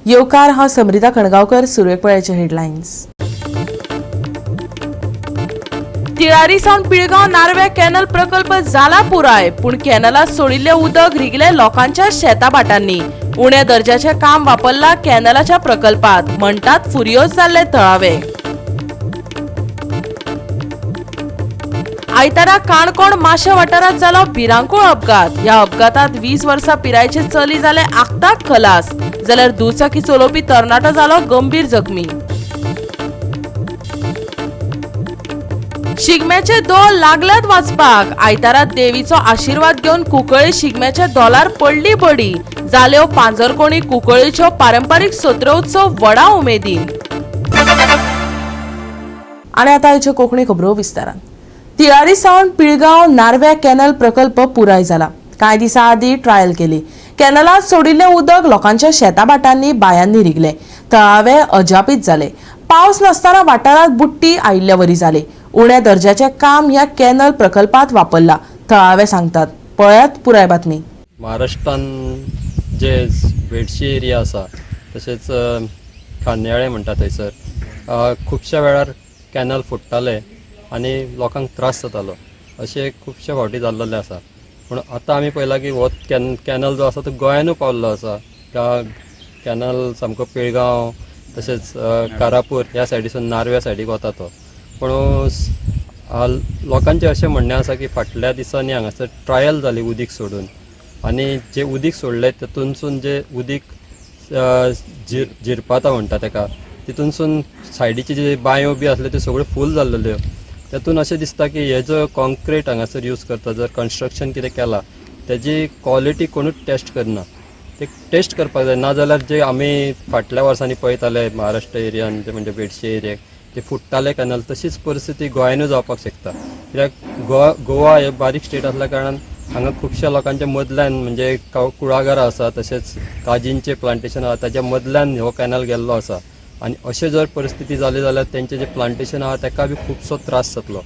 येवकार, हांव समरिता खणगांवकर. सुरवेक पळयाचे हेडलायन्स. तिळारी सावन पिळगांव नार्व्या कॅनल प्रकल्प जाला पुराय, पूण कॅनलात सोडिल्ले उदक रिगले लोकांच्या शेताभाटांनी. उण्या दर्जाचे काम वापरला कॅनलाच्या प्रकल्पात, म्हणटात फुरियोज जाल्ले थळावे. आयतारा काणकोण माशे वाठारांत जालो भिरांकूळ अपघात. ह्या अपघातात 20 वर्सां पिरायेचे चली जाले आक्ताक खलास, जाल्यार दुचाकी चलोवपी तरणाटो जालो गंभीर जखमी. शिगम्याचे दोल लागल्यात वाजपाक. आयतारा देवीचो आशिर्वाद घेवन कुंकळ्ळे शिगम्याच्या दोलार पडली बडी. जाल्यो पांजरकोणी कुंकळ्ळेच्यो पारंपारीक सत्रोत्सव व्हडा उमेदीन. आनी आतां आयच्यो कोंकणी खबरो विस्तारान. तिळारी सावन पिळगांव नार्व्या कॅनल प्रकल्प पुराय जाला. कांय दिसां आदीं ट्रायल केली. कॅनलांत सोडिल्लें उदक लोकांच्या शेताभाटांनी बायांनी रिगलें. थळावे अजापीत जाले. पावस नासतना वाठारांत बुट्टी आयिल्ले वरी जाली. उण्या दर्जाचें काम ह्या कॅनल प्रकल्पात वापरला, थळावे सांगतात. पळयात पुराय बातमी. महाराष्ट्रान जे भेडशी एरिया आसा, तशेंच खांद्याळे म्हणटा थंयसर खुबश्या वेळार कॅनल फुट्टाले आनी लोकांक त्रास जातालो. अशें खुबशे फावटी जाल्लेलें आसा. पूण आतां आमी पळयलां की हो कॅनल जो आसा तो गोंयानूय पावल्लो आसा. कॅनल सामको पिळगांव तशेंच कारापूर ह्या सायडीसून नार्व्या सायडीक वता तो. पूण लोकांचें अशें म्हणणें आसा की फाटल्या दिसांनी हांगासर ट्रायल जाली उदीक सोडून, आनी जे उदीक सोडलें तातूंतसून जे उदीक झिरपाता म्हणटा तेका, तितूनसून सायडीचे जे बांयो बी आसल्यो त्यो सगळ्यो फूल जाल्लेल्यो. तातूंत अशें दिसता की हे जो कॉन्क्रीट हांगासर यूज करता, जर कन्स्ट्रक्शन कितें केलां तेजी क्वॉलिटी कोणूच टेस्ट करना. ते टेस्ट करपाक जाय, नाजाल्यार जे आमी फाटल्या वर्सांनी पळयताले महाराष्ट्र एरियान, ते म्हणजे भेडशे एरियाक ते फुट्टाले कॅनल, तशीच परिस्थिती गोंयानूय जावपाक शकता. कित्याक गोवा हे बारीक स्टेट आसल्या कारणान हांगा खुबश्या लोकांच्या मदल्यान, म्हणजे कुळागरां आसा, तशेंच काजींचें प्लांटेशन आसा, ताच्या मदल्यान हो कॅनल गेल्लो आसा. आनी अशें जर परिस्थिती जाली जाल्यार तेंचें जें प्लांटेशन आहा तेका बी खुबसो त्रास जातलो.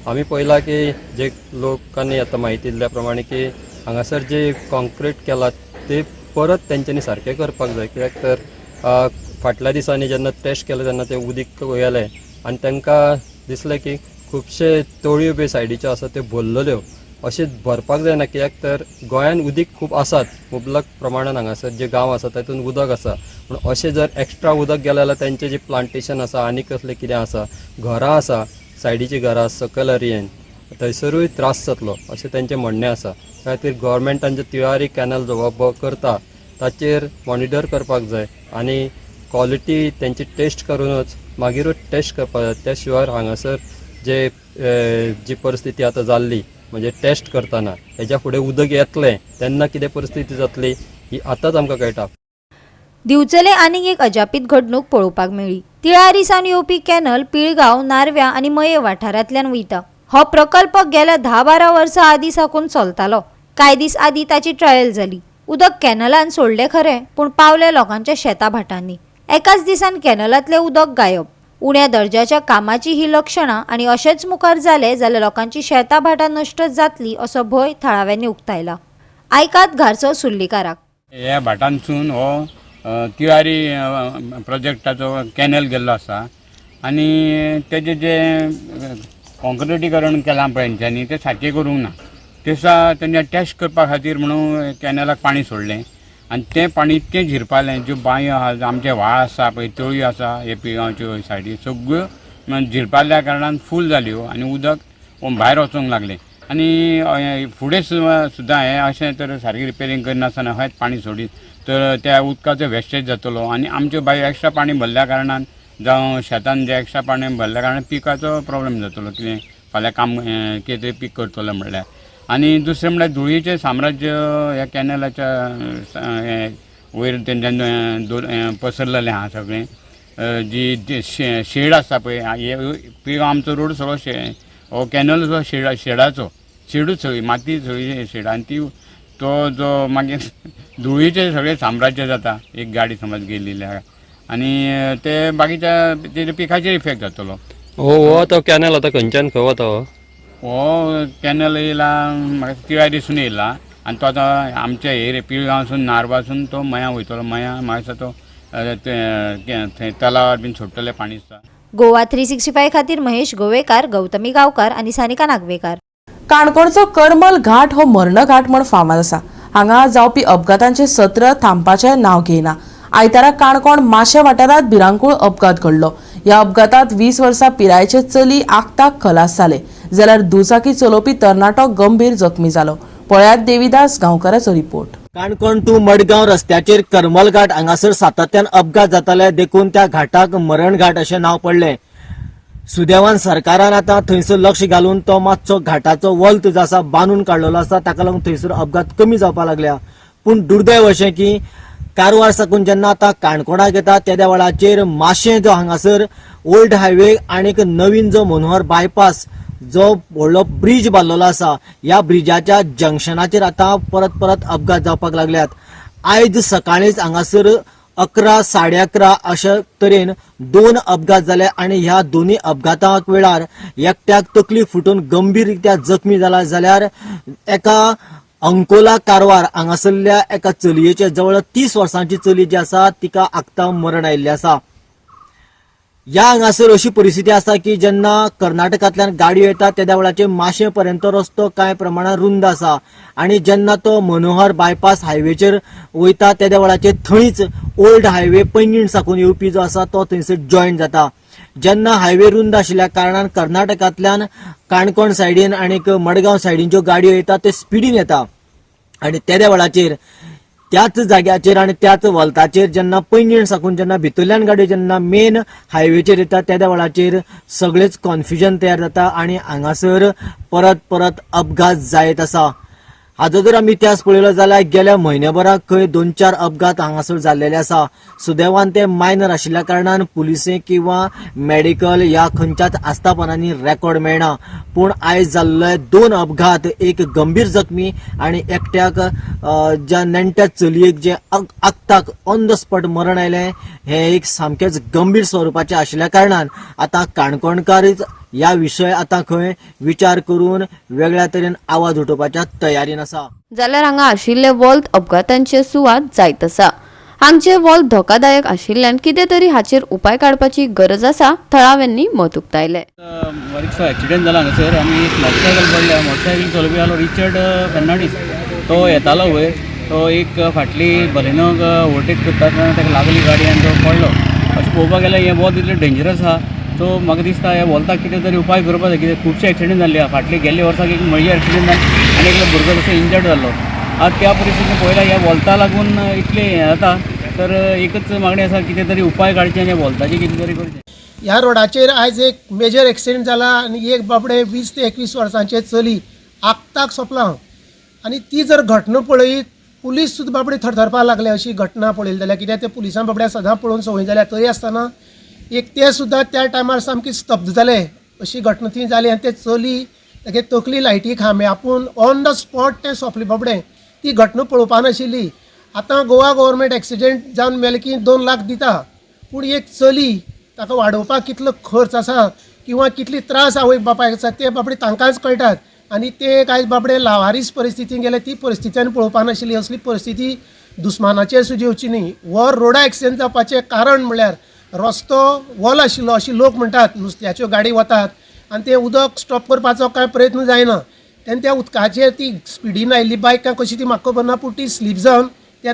आमी पळयलां की जे लोकांनी आतां म्हायती दिल्या प्रमाणे की हांगासर जे कॉन्क्रीट केलां ते परत तेंच्यांनी सारकें करपाक जाय. कित्याक तर फाटल्या दिसांनी जेन्ना टेस्ट केलें तेन्ना तें उदीक गेलें आनी तांकां दिसलें की खुबशे तळयो बी सायडीच्यो आसा त्यो भरलेल्यो. अशें भरपाक जायना, कित्याक तर गोंयान उदीक खूब आसात, मुबलक प्रमाणान हांगासर जे गांव आसा तातूंत उदक आसा. पूण अशें जर एक्स्ट्रा उदक गेलें जाल्यार तेंचें जें प्लांटेशन आसा आनी कसलें कितें आसा, घरां आसा, सायडीचीं घरां सकयल एरियेन, थंयसरूय त्रास जातलो अशें तेंचें म्हणणें आसा. त्या खातीर गोवोरमेंटान जे तिळारी कॅनल जो करता ताचेर मॉनिटर करपाक जाय आनी क्वॉलिटी तेंची टेस्ट करूनच मागीरूच टेस्ट करपाक जाय. त्या शिवाय हांगासर जे जी परिस्थिती आतां जाल्ली, म्हणजे टेस्ट करतना हेज्या फुडें उदक येतलें तेन्ना कितें परिस्थिती जातली ही आतांच आमकां कळटा. दिवचले आनीक एक अजापीत घडणूक पळोवपाक मेळ्ळी. तिळारी सावन येवपी कॅनल पिळगांव, नार्व्या आनी मये वाठारांतल्यान वयता. हो प्रकल्प गेल्या 10-12 वर्सां आदीं साकून चलतालो. कांय दीस आदीं ताची ट्रायल जाली. उदक कॅनलान सोडलें खरें, पूण पावलें लोकांच्या शेताभाटांनी. एकाच दिसान कॅनलांतलें उदक गायब. उण्या दर्जाच्या कामाची ही लक्षणां आनी अशेंच मुखार जालें जाल्यार लोकांची शेताभाटां नश्ट जातली असो भंय थळाव्यांनी उक्तायला. आयकात घारचो सुर्लीकाराक. ह्या भाटांतसून हो तिळारी प्रोजेक्टाचो कॅनल गेल्लो आसा आनी तेजें जें कॉन्क्रिटीकरण केलां पळय तेंच्यांनी तें सारकें करूंक ना. ते दिसा तेंच्या टेस्ट करपा खातीर म्हणून कॅनलाक पाणी सोडलें आनी तें पाणी इतकें झिरपालें, ज्यो बांयो आहा, आमचे व्हाळ आसा पळय, तळयो आसा, हे पिळगांवच्यो सायडी सगळ्यो झिरपाल्या कारणान फूल जाल्यो आनी उदक भायर वचूंक लागलें. आनी फुडें सुद्दां हें अशें तर सारकें रिपेरींग करिनासतना हयच पाणी सोडीत तर त्या उदकाचो वेस्टेज जातलो आनी आमच्यो बांयो एक्स्ट्रा पाणी भरल्या कारणान जावं शेतान जें एक्स्ट्रा पाणी भरल्या कारणान पिकाचो प्रॉब्लेम जातलो. कितें फाल्यां काम कितें तरी पीक करतलो म्हणल्यार. आनी दुसरें म्हणल्यार धुळीचें साम्राज्य ह्या कॅनलाच्या वयर तेंच्यान पसरलेलें आहा सगळें. जी शेड आसा पळय, पिळगांव आमचो रोड सगळो हो कॅनल जो शेडाचो, शेडूच सगळी माती सगळी शेड आनी ती तो जो मागीर धुळीचें सगळें साम्राज्य जाता. एक गाडी समज गेल्ली आहा आनी ते बाकीच्या तेजे पिकाचेर इफेक्ट जातलो. हो आतां कॅनल आतां खंयच्यान खंय वता? हो कॅनल येयला म्हाका तिळारीसून येयला आनी तो आतां आमच्या हे पिळगांवसून नार्वासून तो मयां वयतलो. मयां म्हाका दिसता तो थंय तलावार बीन सोडटले पाणी सुद्दां. गोवा 365 खातीर महेश गोवेकार, गौतमी गांवकार आनी सानिका नागवेकार. काणकोणचो करमल घाट हो मर्णघाट म्हण फामाद आसा. हांगा जावपी अपघातांचे सत्र थांबपाचें नांव घेयना. आयतारा काणकोण माशें वाठारांत भिरांकूळ अपघात घडलो. ह्या अपघातात 20 वर्सां पिरायेचे चली आक्ताक खलास जाले, जाल्यार दुचाकी चलोवपी तरणाटो गंभीर जखमी जालो. पळयात देविदास गांवकाराचो रिपोर्ट. काणकोण टू मडगांव रस्त्याचेर करमल घाट हांगासर सातत्यान अपघात जाताले, देखून त्या घाटाक मरण घाट अशें नांव पडलें. सुदैवान सरकारान आतां थंयसर लक्ष घालून तो मातसो घाटाचो वल्त जो आसा बांदून काडलेलो आसा, ताका लागून थंयसर अपघात कमी जावपाक लागल्या. पूण दुर्दैव अशें की कारवार साकून जेन्ना आतां काणकोणाक येता तेद्या वेळाचेर माशें जो हांगासर ओल्ड हायवे आनीक नवीन जो मनोहर बायपास जो व्हडलो ब्रीज बांदलेलो आसा, ह्या ब्रिजाच्या जंक्शनाचेर आतां परत परत अपघात जावपाक लागल्यात. आयज सकाळींच हांगासर 11 11:30 अशे तरेन 2 अपघात जाले आनी ह्या दोनूय अपघाता वेळार एकट्याक तकली फुटून गंभीर रित्या जखमी जाला, जाल्यार एका अंकोला कारवार हांगासरल्या एका चलयेचे जवळ 30 वर्सांची चली जी आसा तिका आक्ता मरण आयिल्लें आसा. ह्या हांगासर अशी परिस्थिती आसा की जेन्ना कर्नाटकांतल्यान गाडयो येता तेद्या वेळाचेर माशें पर्यंत रस्तो कांय प्रमाणात रुंद आसा आनी जेन्ना तो मनोहर बायपास हायवेचेर वयता तेद्या वेळाचेर थंयच ओल्ड हायवे पैंगीण साकून येवपी जो आसा तो थंयसर जॉयन जाता. जेन्ना हायवे रुंद आशिल्ल्या कारणान कर्नाटकांतल्यान काणकोण सायडीन आनी मडगांव सायडीन ज्यो गाडयो येता ते स्पिडीन येता आनी तेद्या वेळाचेर त्याच जाग्याचेर आनी त्याच वल्ताचेर जेन्ना पैंगीण साकून जेन्ना भितरल्यान गाडयो जेन्ना मेन हायवेचेर येता तेद्या वेळाचेर सगळेच कॉन्फ्युजन तयार जाता आनी हांगासर परत परत अपघात जायत आसा. हाजो जर आमी इतिहास पळयलो जाल्यार गेल्या म्हयन्याभराक खंय 2-4 अपघात हांगासर जाल्लेले आसा. सुदैवान ते मायनर आशिल्ल्या कारणान पुलिसे किंवा मेडिकल ह्या खंयच्याच आस्थापनांनी रेकॉर्ड मेळना. पूण आयज जाल्ले 2 अपघात, एक गंभीर जखमी आनी एकट्याक ज्या नेणट्या चलयेक जे आक्ताक ऑन the spot मरण आयलें, हें एक सामकेंच गंभीर स्वरुपाचें आशिल्ल्या कारणान आतां काणकोणकारच ह्या विशय आतां खंय विचार करून वेगळ्या तरेन आवाज उठोवपाच्या तयारीन आसा. जाल्यार हांगा आशिल्ले वॉल्त अपघातांचे सुवात जायत आसा. हांगचे वॉल्त धोकादायक आशिल्ल्यान कितें तरी हाचेर उपाय काडपाची गरज आसा, थळाव्यांनी मत उक्तायलें. बारीकसो एक्सिडेंट जाला हांगासर आनी एक मोटरसायकल पडल्या. मोटरसायकल चलोवपी आसलो रिचर्ड फेर्नांडीस, तो येतालो वयर, तो एक फाटली बलेनोक ओवरटेक करता तेन्ना ताका लागली गाडी आनी तो पडलो. अशें पळोवपाक गेल्यार हें वोत इतलें डेंजरस आहा, सो म्हाका दिसता ह्या वोल्ताक कितें तरी उपाय करपाक जाय. कित्याक खुबशे एक्सिडेंट जाल्ले आहा. फाटले गेल्ले वर्साक एक मळयां एक्सिडेंट जावन आनी एकलो भुरगो तसो इंजर्ड जाल्लो. आतां त्या परिस्थितीन पळयल्यार ह्या वोल्ता लागून इतलें हें जाता, तर एकच मागणी आसा कितें तरी उपाय काडचे आनी वोल्ताचेर कितें तरी करचें. ह्या रोडाचेर आयज एक मेजर एक्सिडेंट जाला आनी एक बाबडे 20 ते 21 वर्सांचे चली आक्ताक सोंपलां आनी ती जर घटना पळयत पुलीस सुद्दां बाबडे थरथरपाक लागले अशी घटना पळयली जाल्यार, कित्याक ते पुलिसां बाबड्या सदां पळोवन संवय जाल्या. तरी आसतना एक ते सुद्दां त्या टायमार सामकी स्तब्ध जाले अशी घटना ती जाली आनी ते चली तागे तकली लायटी खांबे आपूण ऑन the spot तें सोंपलें बाबडें. ती घटना पळोवपा नाशिल्ली. आतां गोवा गव्हर्मेंट एक्सिडेंट जावन मेले की 2 लाख दिता, पूण एक चली ताका वाडोवपाक कितलो खर्च आसा किंवा कितली त्रास आवय बापायक आसा ते बाबडे तांकांच कळटात आनी ते आयज बाबडे लावारीस परिस्थितीन गेले ती परिस्थिती आनी पळोवपा नाशिल्ली. असली परिस्थिती दुस्मानाचेर सुद्दां येवची न्ही. हो रोडा एक्सिडेंट जावपाचें कारण म्हणल्यार रस्तो वोल आशिल्लो अशें लोक म्हणटात. नुस्त्याच्यो गाडी वतात आनी तें उदक स्टॉप करपाचो कांय प्रयत्न जायना तेन्ना त्या उदकाचेर ती स्पिडीन आयिल्ली बायक काय कशी ती म्हाका खबर ना, पूण ती स्लीप जावन त्या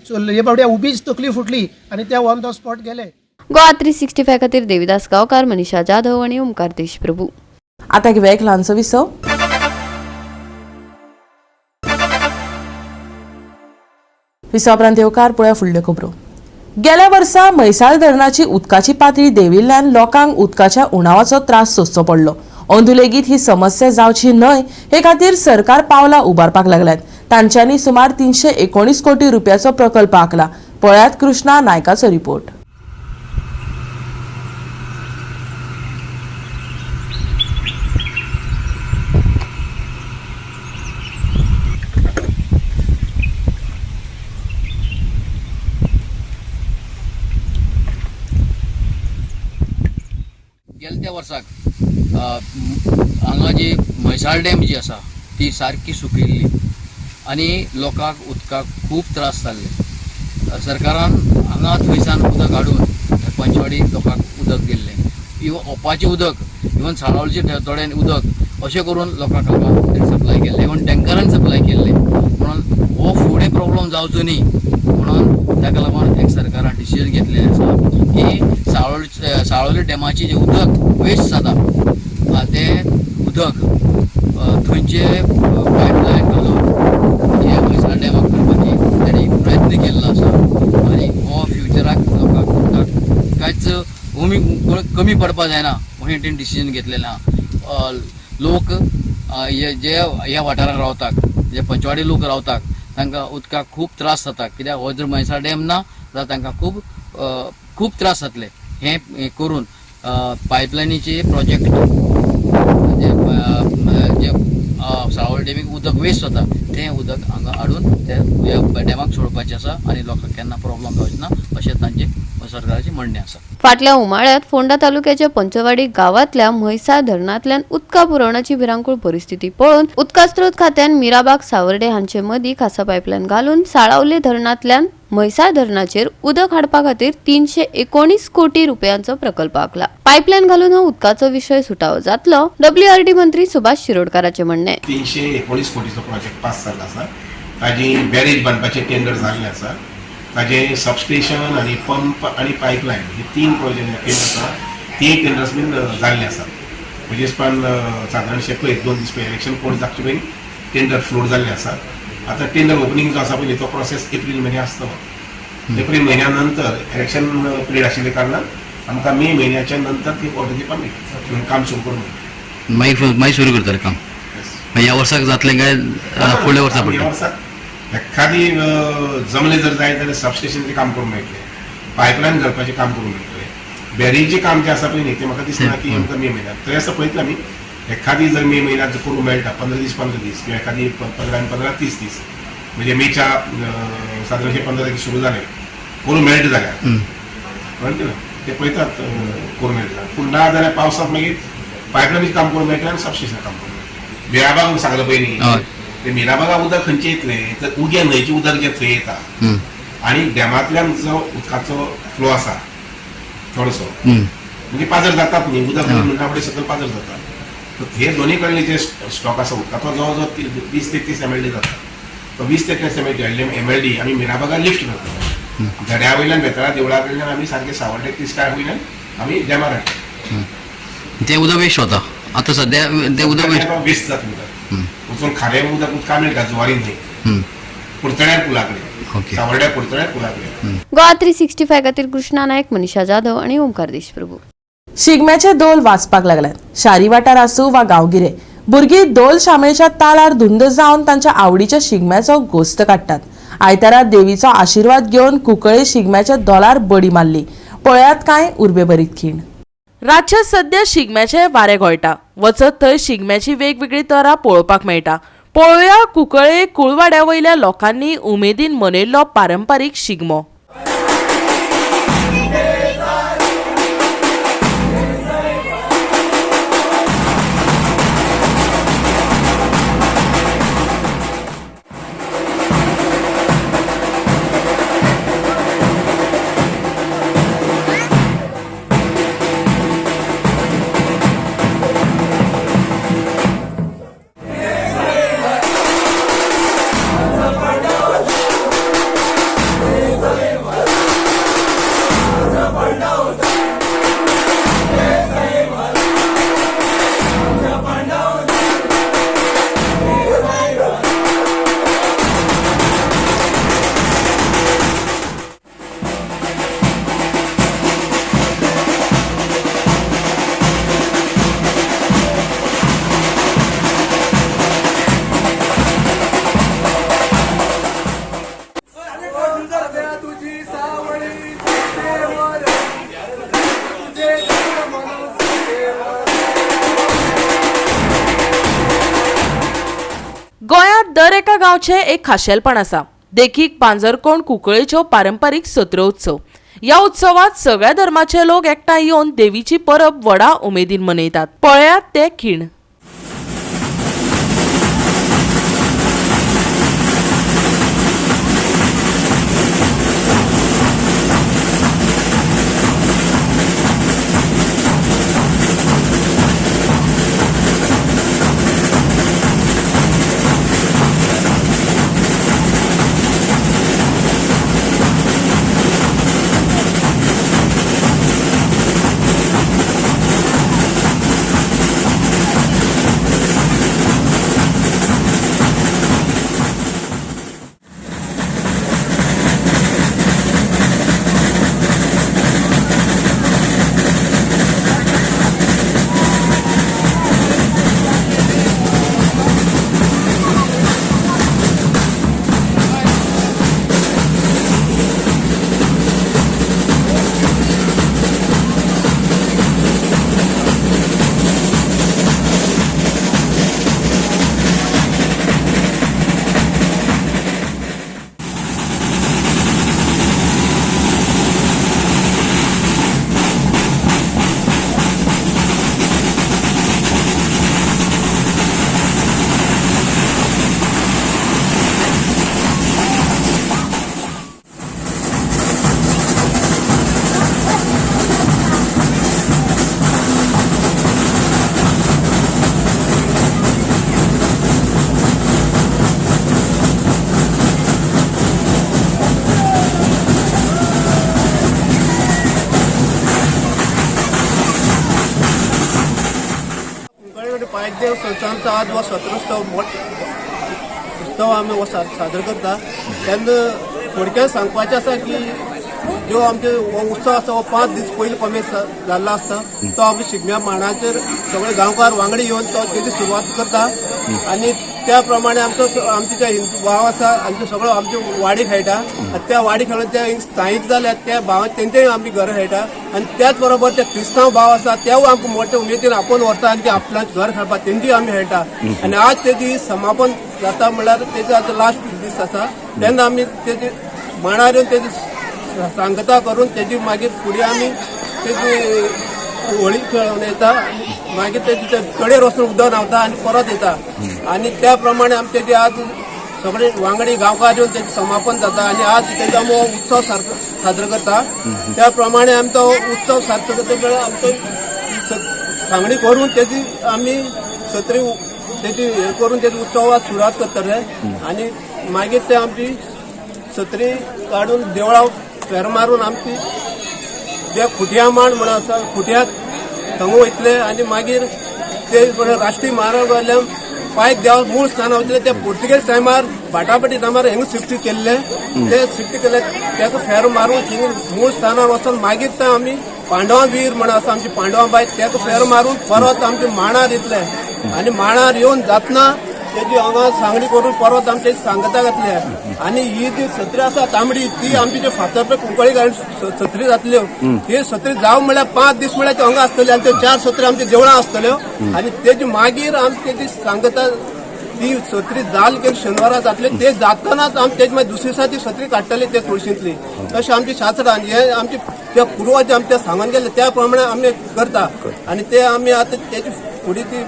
चलये बाबड्या उबीच तकली फुटली आनी त्या ऑन the spot गेले. गोवा 365 खातीर देविदास गांवकार, मनीषा जाधव आनी ओमकार देशप्रभू. आतां घेवया एक ल्हानसो विसव. विसवा उपरांत येवकार पळया फुडल्यो खबरो. गेल्या वर्सा म्हैसाळ धरणाची उदकाची पातळी देंविल्ल्यान लोकांक उदकाच्या उणावाचो त्रास सोंसचो पडलो. अंदू लेगीत ही समस्या जावची न्हय हे खातीर सरकार पावलां उबारपाक लागल्यात. तांच्यांनी सुमार 319 कोटी रुपयाचो प्रकल्प आंखला. पळयात कृष्णा नायकाचो रिपोर्ट. गेल्या त्या वर्साक हांगा जी म्हैसाळ डॅम जी आसा ती सारकी सुकिल्ली आनी लोकांक उदकाक खूब त्रास जाल्ले. सरकारान हांगा हांगा थंयसान उदक हाडून पंचवाडी लोकांक उदक गेल्लें. इवन ओपाचें उदक, इवन साळावलीचे थोडें उदक अशें करून लोकांक हांगा तेणी सप्लाय केल्लें, इवन टँकरान सप्लाय केल्लें. म्हणून हो फुडें प्रॉब्लम जावचो न्ही म्हणून ताका लागून एक सरकारान डिसिजन घेतलेलें आसा की साळोली डॅमाचें जें उदक वेस्ट जाता तें उदक थंयचे पायपलायन घालून हे म्हैसाळ डॅमाक करपाची तेणी प्रयत्न केल्लो आसा. आनी हो फ्युचराक लोकांक उदक कांयच उमी कमी पडपा जायना अशें तेणी डिसिजन घेतलेलें आहा. लोक हे जे ह्या वाठारांत रावतात, जे पंचवाडी लोक रावतात, तांकां उदकाक खूब त्रास जाता. कित्याक हो जर म्हैसाळ डॅम ना जाल्यार तांकां खूब खूब त्रास जातले. हें करून पायपलायनीचे प्रोजेक्ट जे जे साळावली डॅमीक उदक वेस्ट जाता तें उदक हांगा हाडून ते डॅमाक सोडपाचें आसा आनी लोकांक केन्ना प्रॉब्लम जावचें ना अशें तांचें सरकाराचें म्हणणें आसा. फाटल्या उमाळ्यात फोंडा तालुक्याच्या पंचवाडी गांवांतल्या म्हैसाळ धरणांतल्यान उदका पुरवणाची भिरांकूळ परिस्थिती पळोवन उदका स्रोत खात्यान मिराबाग सावर्डे हांचे मदीं खासा पायपलायन घालून साळावले धरणांतल्यान म्हैसाळ धरणाचेर उदक हाडपा खातीर 319 कोटी रुपयांचो प्रकल्प आंखला. पायपलायन घालून हो उदकाचो विशय सुटावो जातलो, डब्ल्यूआरडी मंत्री सुभाष शिरोडकाराचें म्हणणें. 319 कोटीचो प्रोजेक्ट पास जाल्लो आसा. ताजी बॅरेज बांदपाचें टेंडर जाल्लें आसा. ताजें सबस्टेशन आनी पंप आनी पायपलायन हे 3 प्रोजेक्ट टेंडर आसा, ती टेंडर्स बीन जाल्ले आसा. म्हणजे सादारणशें पळय 2 दीस पळय इलेक्शन कोड जागचे पयलीं टेंडर फ्लोट जाल्लें आसा. आतां टेंडर ओपनींग जो आसा पळय तो प्रोसेस एप्रील म्हयन्या आसतलो. एप्रील म्हयन्या नंतर इलेक्शन पिरियड आशिल्ल्या कारणान आमकां मे म्हयन्याच्या नंतर ती ऑर्डर दिवपाक मेळटली, काम सुरू करूंक मेळटलें. मागीर मागीर सुरू करतले काम. ह्या वर्साक जातलें काय फुडल्या वर्सा ह्या वर्साक एखादी जमले जर जाय जाल्यार सबस्टेशनचें काम करूंक मेळटलें, पायपलायन घालपाचें काम करूंक मेळटलें. बॅरेजचें काम जें आसा पळय न्ही तें म्हाका दिसना की आमकां मे म्हयन्याक तरी आसता. पळयतले आमी एखादी जर मे म्हयन्याक जर करूंक मेळटा 15 दीस 15 दीस किंवा एखादी 15 आनी 15 30 दीस म्हणजे मेच्या सादारणशें 15 तारखेर सुरू जालें करूंक मेळटा जाल्यार कळ्ळें ना ते पळयतात करूंक मेळटा. पूण ना जाल्यार पावसांत मागीर पायपलायनीचें काम करूंक मेळटलें आनी सबस्टेशन काम करूंक मेळटलें. मिराबाग सांगलां पळय न्ही ते मिराबागा उदक खंयचें येतलें तर उगें न्हंयचें उदक जें थंय येता आनी डॅमांतल्यान जो उदकाचो फ्लो आसा थोडोसो म्हणजे पाजर जातात न्ही उदक म्हणटा फुडें सकयल पाजर जाता. तर हे दोनी कडले जे स्टॉक आसा उदकाचो जवळ जवळ 20 ते 30 MLD जाता. तो 20 ते 30 MLD आमी मिराबागा लिफ्ट करता. धड्या वयल्यान बेताळा देवळा कडल्यान आमी सारके सावड्डे तिस्कार वयल्यान आमी डॅमार हाडटा. तें उदक वेस्ट वता आतां सद्या तें उदक वेस्ट जाता उदक वचून खारें उदक उदका मेळटा जुवारी न्हंय कुडचड्यार पुला कडेन, सावर्ड्या कुडचड्यार पुला कडेन. गोवा 365 खातीर कृष्णा नायक, मनीषा जाधव आनी ओमकार देशप्रभू. शिगम्याचे दोल वाजपाक लागल्यात. शारी वाठार आसूं वा गांवगिरे, भुरगीं दोल शामेळच्या तालार धुंद जावन तांच्या आवडीच्या शिगम्याचो गोस्त काडटात. आयतारा देवीचो आशिर्वाद घेवन कुंकळे शिगम्याच्या दोलार बडी मारली. पळयात कांय उर्बेभरीत खीण. राज्यात सद्या शिगम्याचे वारें घोळटा. वचत थंय शिगम्याची वेगवेगळी तरा पळोवपाक मेळटा. पळोवया कुंकळे कुळवाड्या वयल्या लोकांनी उमेदीन मनयल्लो पारंपारीक शिगमो. गोंयांत दर एका गांवचें एक खाशेलपण आसा. देखीक पांजरकोण कुंकळेच्यो पारंपारीक सत्र उत्सव. ह्या उत्सवात सगळ्या धर्माचे लोक एकठांय येवन देवीची परब व्हडा उमेदीन मनयतात. पळयात ते खीण. पायदेव संस्थांचा आज हो सत्रोत्सव उत्सव आमी हो साजरो करता. तेन्ना थोडक्यात सांगपाचें आसा की जो आमचे हो उत्सव आसा हो 5 दीस पयलीं कमेस जाल्लो आसता. तो आमी शिगम्या मांडाचेर सगळे गांवकार वांगडी येवन तो तेजी सुरवात करता आनी त्या प्रमाणे आमचो आमचे जे हिंदू भाव आसा आमचे सगळो आमचे वाडी खेळटा आनी त्या वाडी खेळून ते स्थायीक जाल्यात त्या भाव तेंचेय आमी घर खेळटा आनी त्याच बरोबर ते क्रिस्तांव भाव आसा तेवूय आमकां मोठे उमेदीन आपोवन व्हरता आनी ते आपल्या घर खेळपाक तेंचीय आमी खेळटा. आनी आज तेजी समापन जाता म्हणल्यार तेजो आतां लास्ट दीस आसा तेन्ना आमी तेजी मांडार येवन तेजी सांगता करून तेजी मागीर फुडें आमी तेजी होळी खेळोवन येता आनी मागीर तेजी कडेर वचून उदक न्हांवता आनी परत येता आनी त्या प्रमाणे आमी तेजी आज सगळे वांगडी गांवकार येवन तेजें समापन जाता आनी आज तेजो आमी हो उत्सव साजरो करता. त्या प्रमाणे आमी तो उत्सव साजरो करता वेळार आमचो सांगणी करून तेजी आमी सत्री तेजी हे करून तेजी उत्सवाक सुरवात करतले आनी मागीर ते आमची सत्री काडून देवळां फेर मारून आमची जे खुटया मांड म्हणून आसा खुटयाक थंग वयतले आनी मागीर ते राष्ट्रीय म्हारग वयल्यान पायक देवा मूळ स्थाना वयतले. ते पुर्तुगेज टायमार बाटाबाटी टायमार हिंगा शिफ्ट केल्ले ते शिफ्ट केले तेका फेर मारून थिंग मूळ स्थानार वचून मागीर ते आमी पांडवा वीर म्हणून आसा आमची पांडवा बाय तेका फेर मारून परत आमचे मांडार येतले आनी मांडार येवन जातना तेजी हांगा सांगणी करून परत आमचे सांगता घातले. आनी ही जी सत्री आसा तांबडी ती आमची जे फातर्पे कुंकळी घालून सत्री जातल्यो ही सत्री जावं म्हळ्यार 5 दीस म्हळ्यार त्यो हांगा आसतल्यो आनी त्यो 4 सत्री आमच्या देवळां आसतल्यो आनी तेजी मागीर आमची तेजी सांगता ती सत्री जाल की शेनवारा जातले ते जातनाच आमी तेजी मागीर दुसरे दिसा ती सत्री काडटले ते तुळशींतली. तशें आमची शास्त्र आनी हे आमचे त्या पुर्वज आमच्या सांगून गेले त्या प्रमाणे आमी करता आनी ते आमी आतां तेजी फुडें ती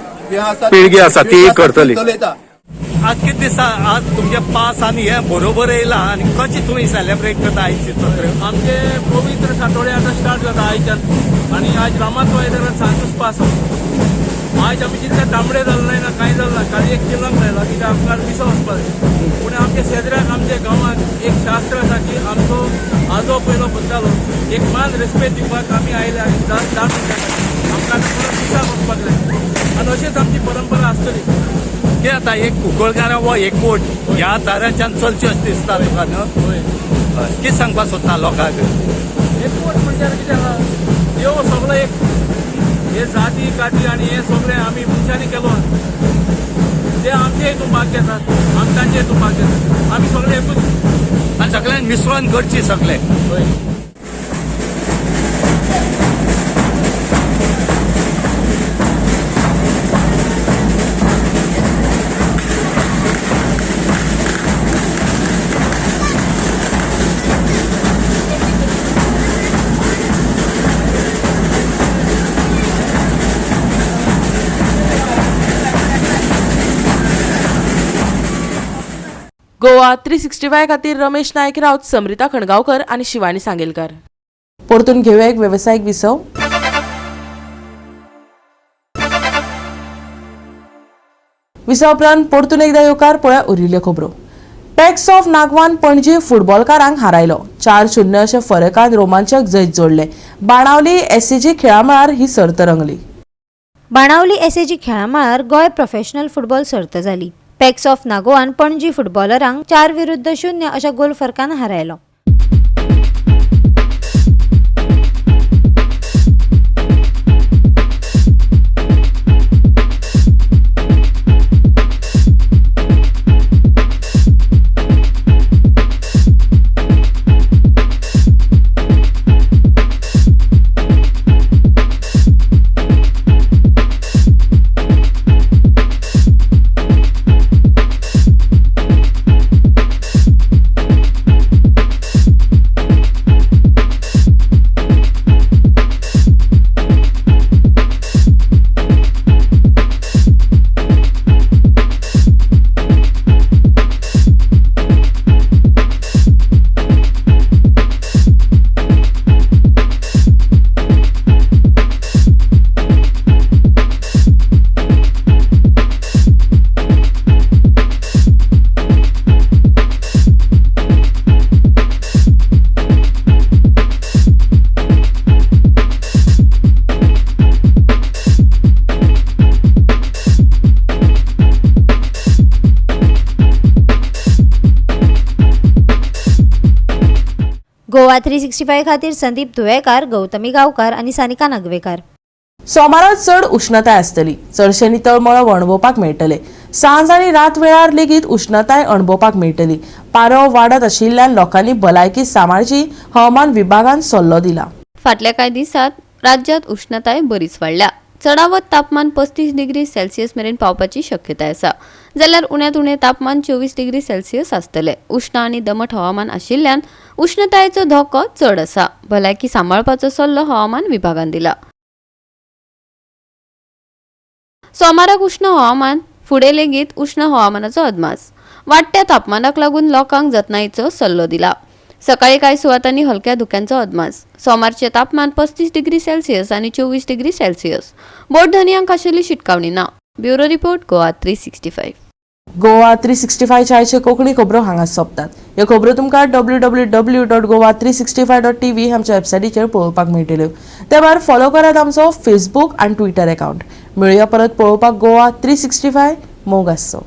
पिळगी आसा ती करतली. आज कितें दिसा आज तुमचे पास आनी हे बरोबर येयला आनी कशें तुमी सेलेब्रेट करता आयची सत्र? आमचे पवित्र सातोडे आतां स्टार्ट जाता आयच्यान आनी आज रामाचो आयल्यार सांजूच पास आसा. आयज आमी जितले तांबडे जाले ना कांय जालें ना खाली एक चिलंग लायला कित्याक आमकां मिसां वचपाक जाय. पूण आमच्या शेजऱ्याक आमच्या गांवांत एक शास्त्र आसा की आमचो आजो पयलो पडटालो एक मान रेस्पेद दिवपाक आमी आयले आनी 10 मिनटां आमकां आतां परत मिसाक वचपाक जाय आनी अशीच आमची परंपरा आसतली. कितें जाता एक कुंकळकारां हो एकवट ह्या दाराच्यान चलचें अशें दिसता तुका न्हू? हय. कितें सांगपाक सोदता लोकांक? एकवट म्हणजे कितें आसा देव सगळो एक हे जाती काती आनी हे सगळें आमी मनशांनी केलो ते आमचे हितून भाग घेतात आमी तांचे हितून भाग घेतात आमी सगळे एकूच आनी सगळ्यांनी मिसळून करची सगळे. हय. गोवा 365 खातीर रमेश नायक राऊत, समृता खणगांवकर आनी शिवानी सांगेलकर. परतून घेवया एक वेवसायीक विसव. विसव उपरांत परतून एकदा येवकार पळया उरिल्ल्यो खबरो. पॅक्स ऑफ नागवान पणजी फुटबॉलकारांक हारायलो 4-0 अशा फरकान रोमांचक जैत जोडले. बाणावली एसएजी खेळामळार ही सर्त रंगली. बाणावली एसएजी खेळामळार गोंय प्रोफेशनल फुटबॉल सर्त जाली. पॅक्स ऑफ नागोवान पणजी फुटबॉलरांक 4-0 अशा गोल फरकान हारायलो. गोवा 365 खातीर संदीप धुवेकार, गौतमी गांवकार आनी सानिका नागवेकार. सोमारा चड उश्णताय आसतली. चडशे नितळ मळब अणभवपाक मेळटले. सांज आनी रात वेळार लेगीत उश्णताय अणभवपाक मेळटली. पारो वाडत आशिल्ल्यान लोकांनी भलायकी सांबाळची, हवामान विभागान सल्लो दिला. फाटल्या कांय दिसांत राज्यांत उश्णताय बरीच वाडल्या. चडावत तापमान 35 डिग्री सेल्सियस मेरेन पावपाची शक्यताय आसा, जाल्यार उण्यांत उणें तापमान 24 डिग्री सेल्सियस आसतलें. उश्ण आनी दमट हवामान आशिल्ल्यान उश्णतायेचो धोको चड आसा. भलायकी सांबाळपाचो सल्लो हवामान विभागान दिला. सोमाराक उश्ण हवामान. फुडें लेगीत उश्ण हवामानाचो अदमास. वाडट्या तापमानाक लागून लोकांक जतनायेचो सल्लो दिला. सकाळी कांय सुवातांनी हलक्या धुक्यांचो अदमास. सोमारचें तापमान 35 डिग्री सेल्सियस आनी 24 डिग्री सेल्सियस. बोट धनयांक खाशेली शिटकावणी ना. Bureau report, Goa 365. Goa 365च्या आयचे कोंकणी खबरो हांगा सोंपतात. ह्यो खबरो तुमकां www.goa365.tv आमच्या वेबसायटीचेर पळोवपाक मेळटल्यो. ते भायर फॉलो करात आमचो फेसबूक आनी ट्विटर अकावंट. मेळुया परत पळोवपाक गोवा 365. मोग आसचो.